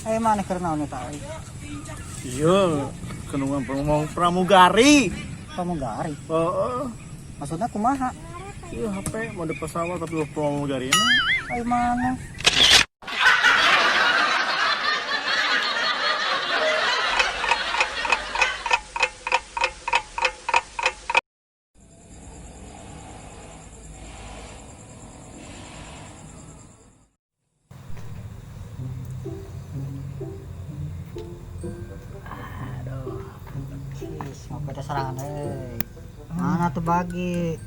Eh, mana keur naon eta euy? Iya, kenungan pramugari. Pramugari. Heeh. Maksudnya kumaha? Iya, HP mode pesawat tapi pramugari. Ai mana? Aduh, ngopi teh sorangan euy. Mana tuh bagi?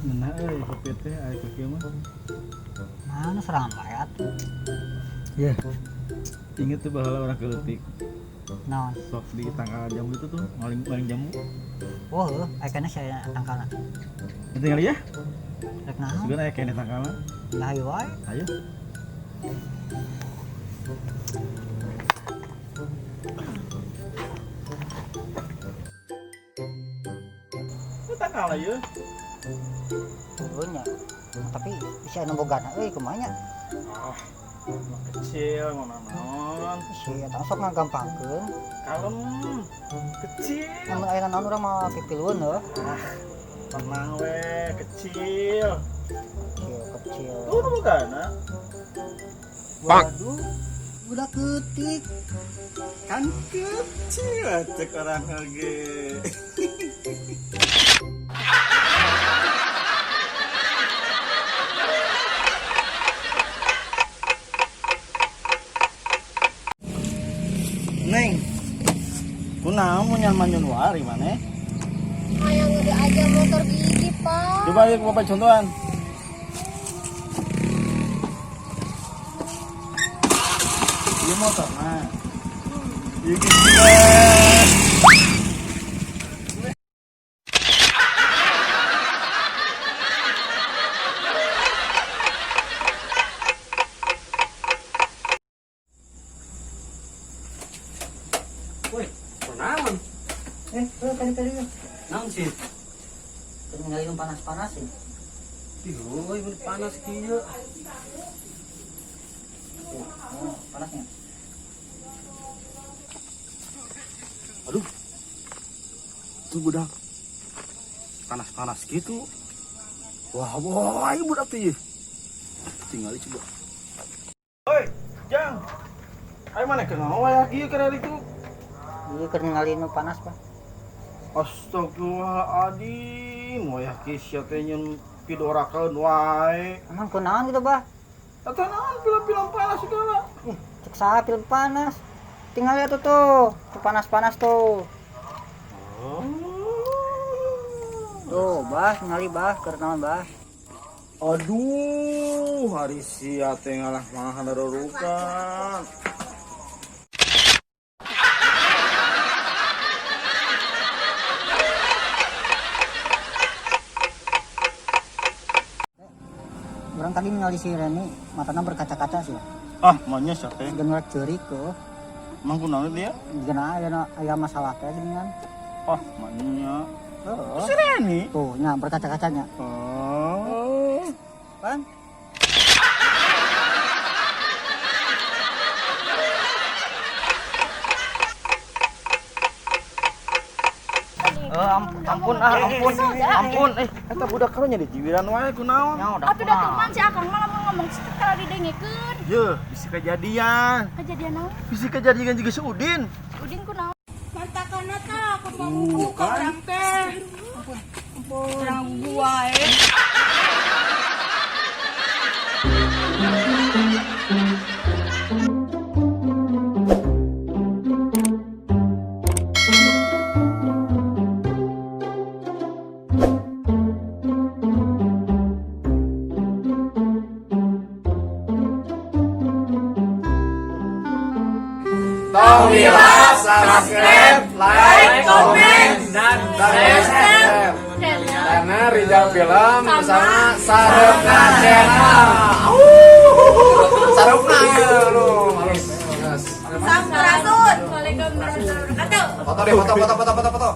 Mana euy kopi teh aya kaki mah. Mana serangan wae atuh. Iya. Ingat tuh baheula orang keleutik. Naon? Sok di tangkal jamu itu tuh, maling maling jamu. Oh, heuh, aya kana sia tangkalna. Tinggal ya. Rek naon? Sugan aya keneh tangkalna. Lah hayu wae. Ayo. Itu tangkal ya. Heuh nya. Tapi bisa anu bogana euy kumaha nya? Ah, mah kecil mau naon. Si eta sok ngagampangkeun. Kalem. Kecil. Mun aya naon urang mah pipilueun heuh. Ah, tenang we, kecil. Kecil kecil. Tuh nu bogana. Waduh, budak keutik. Kan kecil cek orang oge. Neng, kunaon mun nyaman wari maneh? Hayang udah aja motor gigi, Pak. Coba yuk bapak contohan. Iya motor mah. Iya gitu. Woi, kunaon? Eh, heuh kali-kali. Naon sih? Keur ningali nu panas-panas sih. Ih, woi, mun panas kieu. Tuh, oh, panasnya. Aduh. Tuh budak. Panas-panas gitu. Wah, wah, ini budak tuh. Tinggal coba. Oi, Jang. Ayo mana kenal wae kieu keur itu. Ieu keur ningali nu panas, Pak. Astagfirullahaladzim, wayah kieu sia teh nyeun pidorakeun wae. Emang kunaon gitu, Bah? Eta naon film-film panas segala. Ih, cek saha film panas. Tinggal lihat tuh tuh, tuh panas-panas tuh. Oh. Tuh, Bah, ningali Bah, keur naon, Bah? Aduh, hari sia teh ngalah mahan darurukan. Orang tadi ningali si Reni, matanya berkaca-kaca sih. Ah, manya sia teh. Jeung rek ceurik tuh. Emang kunaon dia? Jeung aya aya masalah teh geuningan. Ah, manya. Heeh. Si Reni. Tuh, nya berkaca-kacanya. Oh. Pan? Ampun ah, ampun. Ampun eh. Eta budak karunya dijiwiran wae kunaon. Nya udah. Atuh da teman si Akang malah mau ngomong situ kalau didengekeun. Yeuh, bisi kejadian. Kejadian naon? Bisi kejadian juga si Udin. Udin kunaon? Mantakana tah kumaha ka urang teh. Ampun. Urang gua eh. Tong subscribe, like, comment, dan share. Karena Rijal Film bersama Sarupna Channel. Sarupna ya, lu. Halus. Sampurasun. Waalaikumsalam warahmatullahi wabarakatuh. Foto deh, foto, foto, foto, foto, foto.